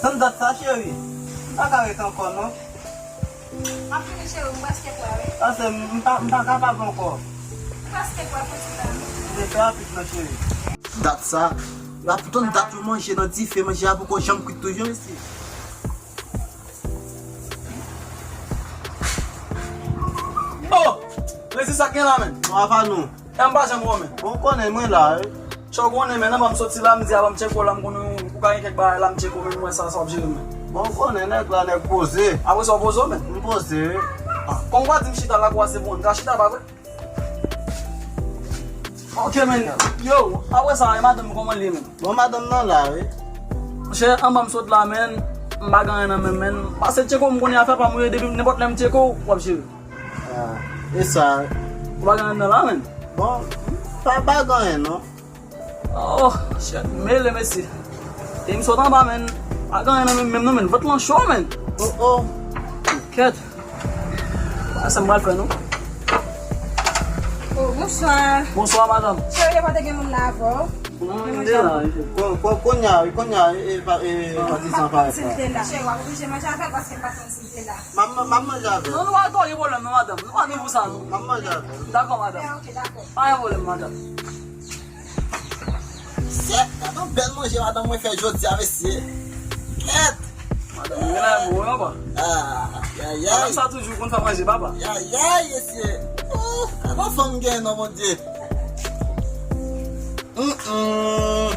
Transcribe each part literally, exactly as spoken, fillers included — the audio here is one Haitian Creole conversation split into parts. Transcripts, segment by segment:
Tann dat sa, cheri. M pa ka ret ankò, non. M ap vini, cheri, m prèske prè, wi. Pase m, m pa, m pa kapab ankò. M prèske prè pou ti tan. Mete rapid, non, cheri. Dat sa, l ap tann dat pou manje nan dife, manje a poko janm kwit toujou, mesye. Oh! Rezi, sa k gen la, menn? Bon, apa nou? E m pa janm wè w, menn. Bon, w konnen mwen la, wi. Chè, w konnen, menn, anvan m soti la, m di, anvan m tcheke w la, m konnen ou ka gen kèk bagay la, m tcheke w, menn, m wè sa, sa w ap jere, menn. Bon, w konnen nèg la, nèg poze. Apre sa, w poze w, menn? M poze, wi. Ah, kòm w pa di m chita la, kwa se bon, m ka chita, pa vre? Ok, menn. Yo, apre sa, e madanm kòman l ye, menn? Bon, madanm nan la, wi. Monchè, anvan m sot la, menn, m pa gen anyen nan men m, menn. Pase tcheke w, m konnen afè pa m, wi, depi nenpòt lè m tcheke w, w ap jere. Ah, e sa. Ou pa gen anyen nan la, menn? Bon, pa, pa gen anyen, non. Oh, shit, mele, mesye. E m sot anba, menn. Pa gen anyen nan men m, menm, non, menn. Vant lan cho, menn. Oh, oh. Kèt. Sa m pral fè, non? Oh, bonswa. Bonswa, madanm. Cheri, pa te gen moun la avè w? Non, m te la, wi. Kon, kon, kounye a, wi, kounye a, e, e, pa, e, patizan parèt la. Cheri, w ap oblije manje avè l paske m pa konn si l te la. M ap, m ap manje avè l. Non, nou pa gen pwoblèm, non, madanm. Nou pa gen pou sa, non. M ap manje avè l. Dakò, madanm. Ok, dakò. Pa gen pwoblèm, madanm. Sèt, gade yon bèl manje madanm mwen fè jodi a, mesye. Kèt! Madanm mwen la bon, papa. Ah, ayayay. Madanm sa toujou konn fè manje, papa. Ayayay, mesye. Oh, gade yon fanm gen non, Bondye. Mm, mm.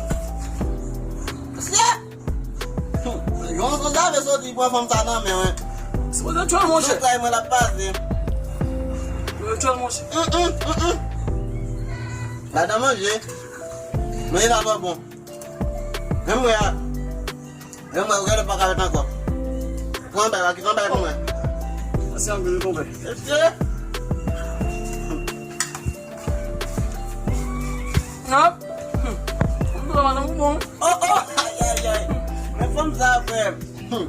Mesye! Hmm, yon, yon zave soti pran fanm sa nan men, wen. Se mwen ki tchwèl, monchè. Tout lay mwen l ap pase. Mwen tchwèl, monchè. Mm, mm, mm, mm. Ladan manje. Manje sa twò bon. Menm mwen a. Menm mwen, ou gade pa ka ret ankò. Pran bay, ki pran bay pou mwen. Mèsi anpil, konpè. Mesye. Ap. Hmm. M twò madanm ou bon. Oh, oh, ayayay. Men fanm sa, frè. Hmm.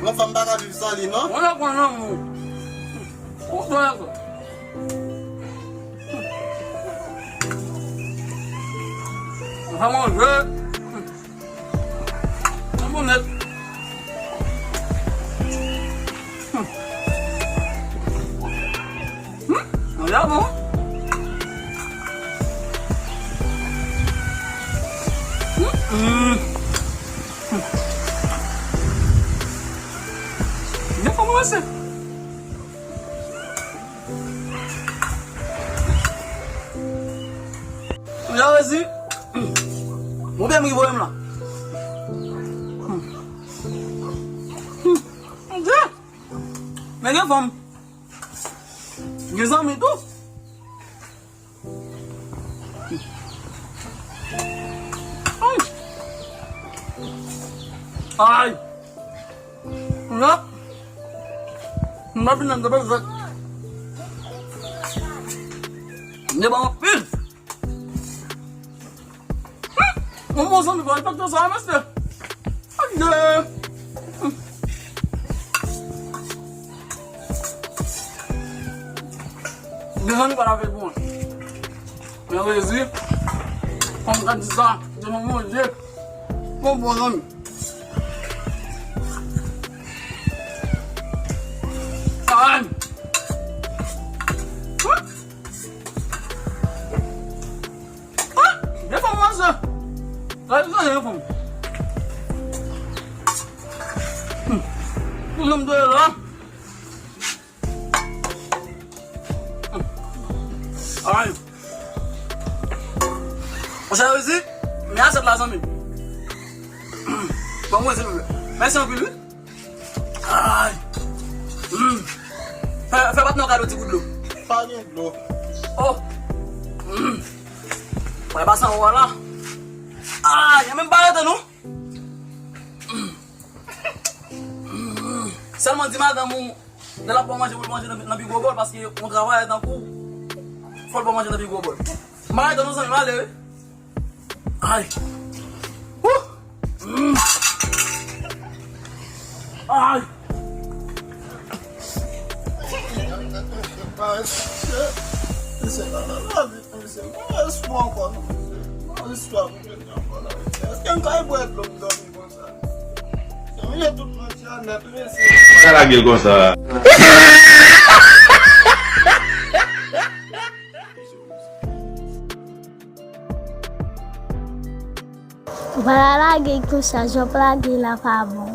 Yon fanm pa ka viv san li, non. Mwen la pran lanmou. Ou dwe ankò. Mwen pa manje. Mwen bon nèt. Hmm. Hmm. Manje a bon. Hmm. Hmm. Byen kòmanse. Jan rezi. Bon, byen m rive m la. Mon Dieu. Men gen fanm. Gen zanmi tou. Ay. Ay. Kounye a, m ap vin nan depè zèk. M te ba w anpil. Yon bon zanmi pa respekte sa, mesye. Adye. Gen zanmi pa lave pou mwen. Men rezi, kòm ka di sa, se yon manje. Bon, bon zanmi. Ay. Byen fanm manje. Gade sa, byen fanm. Hmm. Pou mwen m te la. Ay. Monchè, rezi, men asyèt la, zanmi. Bon, mwen, silvouplè. Mèsi anpil, wi. Ay. Mm. Fè, fè patnè w kado ti gout dlo. Pa gen dlo. Oh. Mm. Mwen pase anwo a la. Ay, an menm pa rete, non. Mm. Sèlman di madanm ou, lè l ap ba w manje, pou l manje nan, nan pi gwo bòl, paske yon travayè tankou w, fò l ba w manje nan pi gwo bòl. M pa rete non, zanmi, m ale, wi. Ay. Wouh. Mm. Ay. Istwa pou jodi ankò la. Èske m ka bwè dlo m dòmi konsa? Mwen tout manti a nèt, mesye. Pa lage l konsa. Ou pa ta lage l konsa, jan w ap lage l la pa bon.